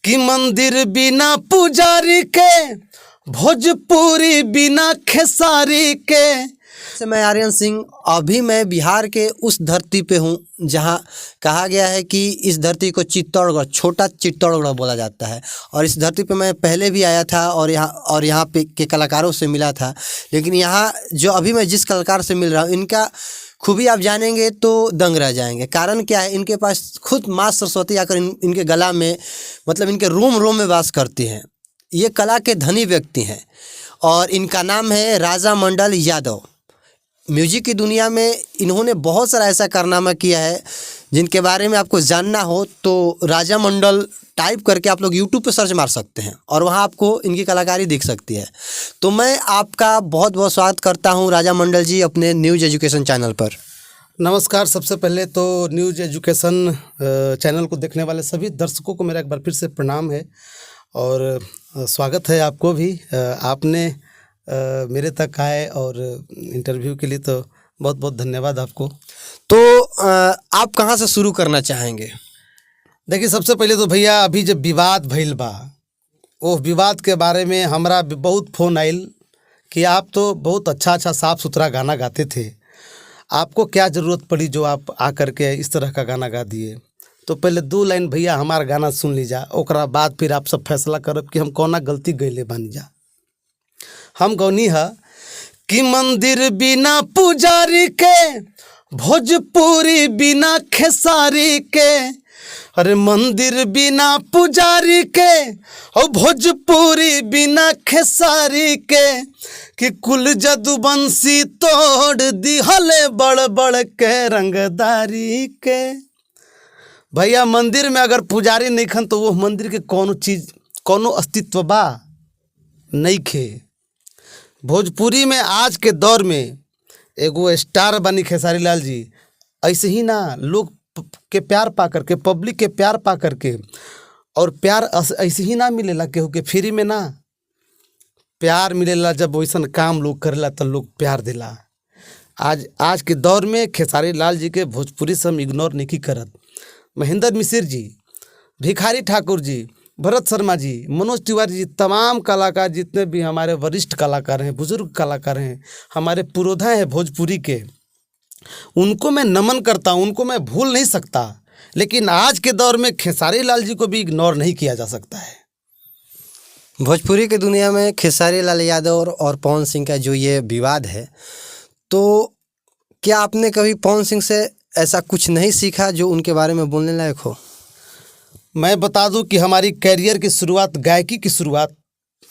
कि मंदिर बिना पुजारी के, भोजपुरी बिना खेसारी के। से मैं आर्यन सिंह, अभी मैं बिहार के उस धरती पे हूँ जहाँ कहा गया है कि इस धरती को चित्तौड़गढ़, छोटा चित्तौड़गढ़ बोला जाता है। और इस धरती पे मैं पहले भी आया था और यहाँ पे के कलाकारों से मिला था। लेकिन यहाँ जो अभी मैं जिस कलाकार से मिल रहा हूँ, इनका खूबी आप जानेंगे तो दंग रह जाएंगे। कारण क्या है, इनके पास खुद माँ सरस्वती आकर इनके गला में, मतलब इनके रोम रोम में वास करती हैं। ये कला के धनी व्यक्ति हैं और इनका नाम है राजा मंडल यादव। म्यूजिक की दुनिया में इन्होंने बहुत सारा ऐसा कारनामा किया है जिनके बारे में आपको जानना हो तो राजा मंडल टाइप करके आप लोग यूट्यूब पे सर्च मार सकते हैं और वहाँ आपको इनकी कलाकारी दिख सकती है। तो मैं आपका बहुत बहुत स्वागत करता हूँ राजा मंडल जी अपने न्यूज़ एजुकेशन चैनल पर। नमस्कार। सबसे पहले तो न्यूज़ एजुकेशन चैनल को देखने वाले सभी दर्शकों को मेरा एक बार फिर से प्रणाम है और स्वागत है आपको भी। आपने मेरे तक आए और इंटरव्यू के लिए तो बहुत बहुत धन्यवाद आपको। तो आप कहाँ से शुरू करना चाहेंगे? देखिए, सबसे पहले तो भैया अभी जब विवाद भइल बा, वो विवाद के बारे में हमरा भी बहुत फ़ोन आइल कि आप तो बहुत अच्छा अच्छा साफ़ सुथरा गाना गाते थे, आपको क्या ज़रूरत पड़ी जो आप आ करके इस तरह का गाना गा दिए। तो पहले दो लाइन भैया हमार गाना सुन लीजा, ओकरा बाद फिर आप सब फैसला करब कि हम कौना गलती गईले बानी जा। हम गौनी है कि मंदिर बिना पुजारी के, भोजपुरी बिना खेसारी के। अरे मंदिर बिना पुजारी के और भोजपुरी बिना खेसारी के, कि कुल जदुवंशी तोड़ दिहले बड़ बड़ के रंगदारी के। भैया मंदिर में अगर पुजारी नहीं खन तो वो मंदिर के कोनो चीज़, कोनो अस्तित्व बा नहीं खे। भोजपुरी में आज के दौर में एगो स्टार बनी खेसारी लाल जी, ऐसे ही ना लोग के प्यार पा करके, पब्लिक के प्यार पा करके, और प्यार ऐसे ही ना मिलेला केहू के, फ्री में ना प्यार मिलेला। जब वैसन काम लोग करेला तो लोग प्यार देला। आज आज के दौर में खेसारी लाल जी के भोजपुरी से हम इग्नोर नहीं करत। महेंद्र मिश्र जी, भिखारी ठाकुर जी, भरत शर्मा जी, मनोज तिवारी जी, तमाम कलाकार जितने भी हमारे वरिष्ठ कलाकार हैं, बुजुर्ग कलाकार हैं, हमारे पुरोधा हैं भोजपुरी के, उनको मैं नमन करता हूँ, उनको मैं भूल नहीं सकता। लेकिन आज के दौर में खेसारी लाल जी को भी इग्नोर नहीं किया जा सकता है। भोजपुरी की दुनिया में खेसारी लाल यादव और पवन सिंह का जो ये विवाद है, तो क्या आपने कभी पवन सिंह से ऐसा कुछ नहीं सीखा जो उनके बारे में बोलने लायक हो? मैं बता दूं कि हमारी कैरियर की शुरुआत, गायकी की शुरुआत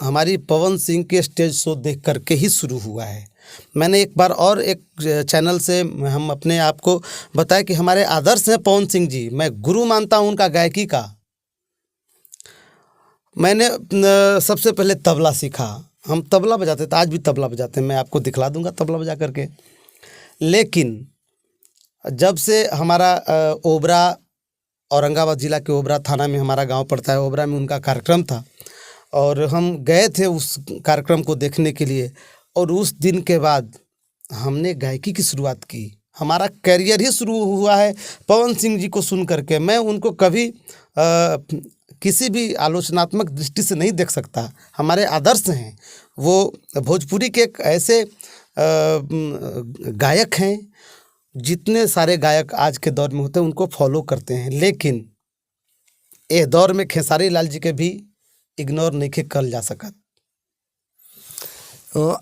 हमारी पवन सिंह के स्टेज शो देख करके ही शुरू हुआ है। मैंने एक बार और एक चैनल से हम अपने आप को बताया कि हमारे आदर्श हैं पवन सिंह जी, मैं गुरु मानता हूं उनका गायकी का। मैंने सबसे पहले तबला सीखा, हम तबला बजाते थे, आज भी तबला बजाते हैं, मैं आपको दिखला दूंगा तबला बजा करके। लेकिन जब से हमारा ओबरा, औरंगाबाद ज़िला के ओबरा थाना में हमारा गांव पड़ता है, ओबरा में उनका कार्यक्रम था और हम गए थे उस कार्यक्रम को देखने के लिए, और उस दिन के बाद हमने गायकी की शुरुआत की। हमारा करियर ही शुरू हुआ है पवन सिंह जी को सुन करके। मैं उनको कभी किसी भी आलोचनात्मक दृष्टि से नहीं देख सकता, हमारे आदर्श हैं वो। भोजपुरी के एक ऐसे गायक हैं, जितने सारे गायक आज के दौर में होते हैं उनको फॉलो करते हैं, लेकिन ये दौर में खेसारी लाल जी के भी इग्नोर नहीं के कल जा सकत।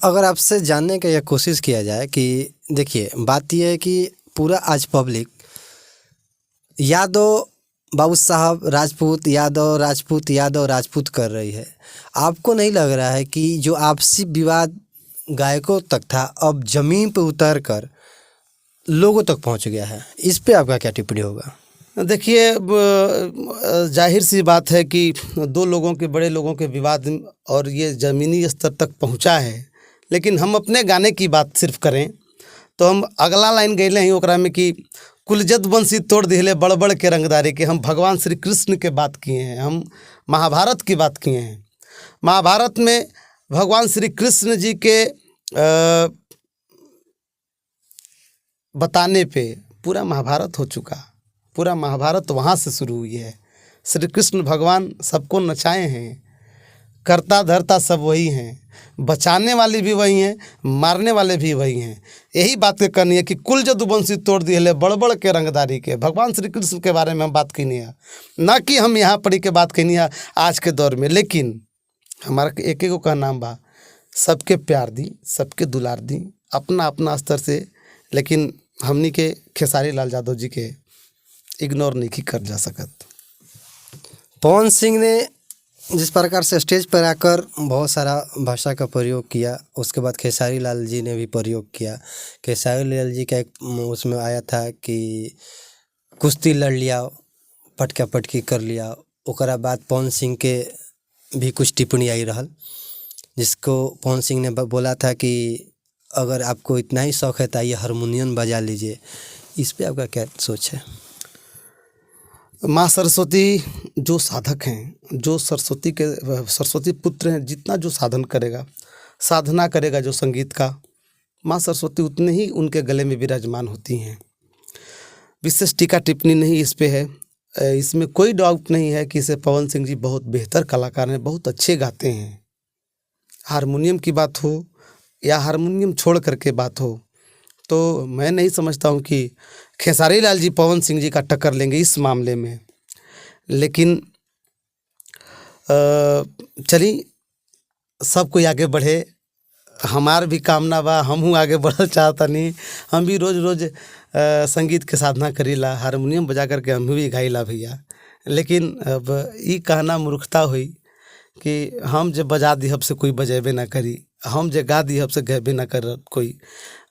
अगर आपसे जानने का यह कोशिश किया जाए कि देखिए, बात यह है कि पूरा आज पब्लिक यादव बाबू साहब राजपूत यादव राजपूत यादव राजपूत कर रही है, आपको नहीं लग रहा है कि जो आपसी विवाद गायकों तक था अब ज़मीन पर उतर कर लोगों तक पहुंच गया है? इस पे आपका क्या टिप्पणी होगा? देखिए, जाहिर सी बात है कि दो लोगों के, बड़े लोगों के विवाद और ये ज़मीनी स्तर तक पहुंचा है। लेकिन हम अपने गाने की बात सिर्फ करें तो हम अगला लाइन गए हैं ओकरा में कि कुलजद बंसी तोड़ दिले बड़ बड़ के रंगदारी के। हम भगवान श्री कृष्ण के बात किए हैं, हम महाभारत की बात किए हैं। महाभारत में भगवान श्री कृष्ण जी के बताने पे पूरा महाभारत हो चुका, पूरा महाभारत वहाँ से शुरू हुई है। श्री कृष्ण भगवान सबको नचाए हैं, करता धरता सब वही हैं, बचाने वाले भी वही हैं, मारने वाले भी वही हैं। यही बात के कहनी है कि कुल जदुवंशी तोड़ दिए बड़ बड़ के रंगदारी के। भगवान श्री कृष्ण के बारे में हम बात कनी है, ना कि हम यहाँ पढ़ी के बात कनी है आज के दौर में। लेकिन हमारा एक एगो का नाम बा, सबके प्यार दी, सबके दुलार दी, अपना अपना स्तर से, लेकिन हमनी के खेसारी लाल यादव जी के इग्नोर नहीं कर जा सकत। पवन सिंह ने जिस प्रकार से स्टेज पर आकर बहुत सारा भाषा का प्रयोग किया, उसके बाद खेसारी लाल जी ने भी प्रयोग किया। खेसारी लाल जी का एक उसमें आया था कि कुश्ती लड़ लिया, पटका पटकी कर लिया। ओकरा बाद पवन सिंह के भी कुछ टिप्पणी आई रहल, जिसको पवन सिंह ने बोला था कि अगर आपको इतना ही शौक है तो आइए हारमोनियम बजा लीजिए। इस पे आपका क्या सोच है? माँ सरस्वती जो साधक हैं, जो सरस्वती के सरस्वती पुत्र हैं, जितना जो साधन करेगा, साधना करेगा जो संगीत का, माँ सरस्वती उतने ही उनके गले में विराजमान होती हैं। विशेष टीका टिप्पणी नहीं इस पे है। इसमें कोई डाउट नहीं है कि इसे पवन सिंह जी बहुत बेहतर कलाकार हैं, बहुत अच्छे गाते हैं। हारमोनियम की बात हो या हारमोनियम छोड़ करके बात हो, तो मैं नहीं समझता हूँ कि खेसारी लाल जी पवन सिंह जी का टक्कर लेंगे इस मामले में। लेकिन चलिए सब कोई आगे बढ़े, हमार भी कामना बा, हमहूँ आगे बढ़ल चाहतनी। हम भी रोज़ रोज़ संगीत के साधना करीला, हारमोनियम बजा करके हम भी गाइला भैया। लेकिन अब ई कहना मूर्खता हुई कि हम जे बजा दिहब से कोई बजेबे ना करी, हम जे गा दिहब से गएबे ना कर कोई,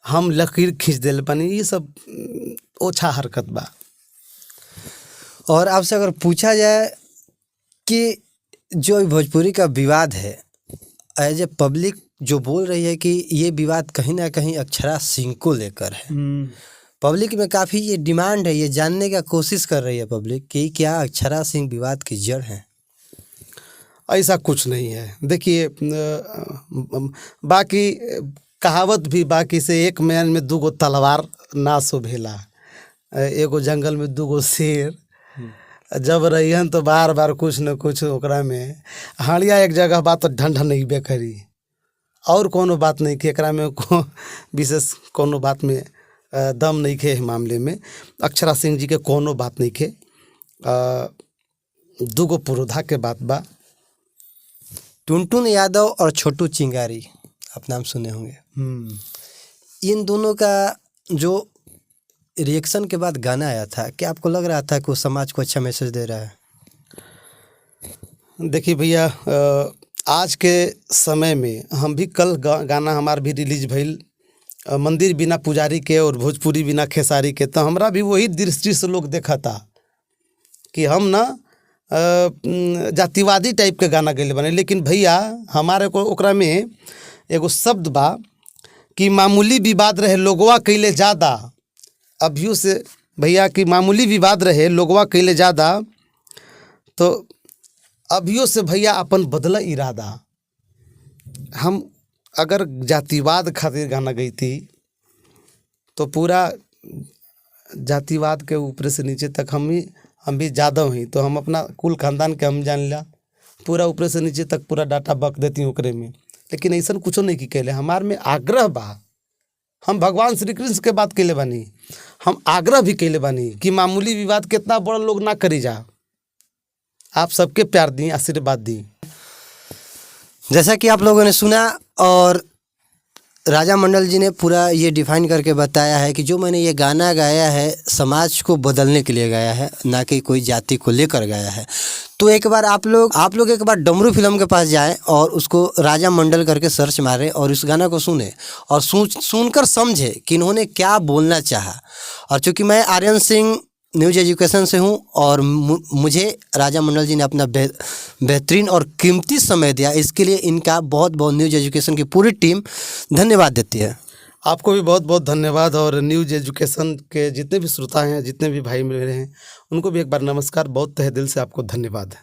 हम लकीर खींच देले बानी, ई सब ओछा हरकत बा। और आपसे अगर पूछा जाए कि जो अभी भोजपुरी का विवाद है, एज ए पब्लिक जो बोल रही है कि ये विवाद कहीं ना कहीं अक्षरा सिंह को लेकर है, पब्लिक में काफ़ी ये डिमांड है, ये जानने का कोशिश कर रही है पब्लिक कि क्या अक्षरा सिंह विवाद की जड़ है? ऐसा कुछ नहीं है। देखिए, बाकी कहावत भी बाकी से एक मैन में दूगो तलवार ना शोभेला, एगो जंगल में दूगो शेर जब रहिहन तो बार बार कुछ न कुछ ओकरा में हड़िया एक जगह बात तो ढन करी, और कोनो बात नहीं कि एकरा में को विशेष कोनो बात में दम नहीं खे मामले में। अक्षरा सिंह जी के कोनो बात नहीं खे, दूगो पुरोधा के बात बा। टुनटुन यादव और छोटू चिंगारी, आप नाम सुने होंगे, इन दोनों का जो रिएक्शन के बाद गाना आया था, क्या आपको लग रहा था कि वो समाज को अच्छा मैसेज दे रहा है? देखिए भैया, आज के समय में हम भी कल गाना हमार भी रिलीज भइल, मंदिर बिना पुजारी के और भोजपुरी बिना खेसारी के, तो हमरा भी वही दृष्टि से लोग देखता कि हम ना जातिवादी टाइप के गाना गैले बने। लेकिन भैया हमारे को ओकरा में एगो शब्द बा कि मामूली विवाद रहे लोगवा कैले ज़्यादा, अभियो से भैया कि मामूली विवाद रहे लोगवा कैले ज़्यादा, तो अभियो से भैया अपन बदला इरादा। हम अगर जातिवाद खातिर गाना गईती तो पूरा जातिवाद के ऊपर से नीचे तक हम भी यादव ही, तो हम अपना कुल खानदान के हम जान ला, पूरा ऊपर से नीचे तक पूरा डाटा बक देती ओकरे में। लेकिन ऐसा कुछो नहीं की कैले, हमार में आग्रह बा, हम भगवान श्री कृष्ण के बात कैले बानी, हम आग्रह भी कैले बानी कि मामूली विवाद कितना बड़ा लोग ना करी जा। आप सबके प्यार दी, आशीर्वाद दी। जैसा कि आप लोगों ने सुना और राजा मंडल जी ने पूरा ये डिफाइन करके बताया है कि जो मैंने ये गाना गाया है समाज को बदलने के लिए गाया है, ना कि कोई जाति को लेकर गाया है। तो एक बार आप लोग एक बार डमरू फिल्म के पास जाएं और उसको राजा मंडल करके सर्च मारें और उस गाना को सुने और सुनकर समझें कि इन्होंने क्या बोलना चाहा। और चूँकि मैं आर्यन सिंह न्यूज एजुकेशन से हूँ और मुझे राजा मंडल जी ने अपना बेहतरीन और कीमती समय दिया, इसके लिए इनका बहुत बहुत न्यूज एजुकेशन की पूरी टीम धन्यवाद देती है। आपको भी बहुत बहुत धन्यवाद, और न्यूज एजुकेशन के जितने भी श्रोता हैं, जितने भी भाई मेरे हैं, उनको भी एक बार नमस्कार, बहुत तहे दिल से आपको धन्यवाद।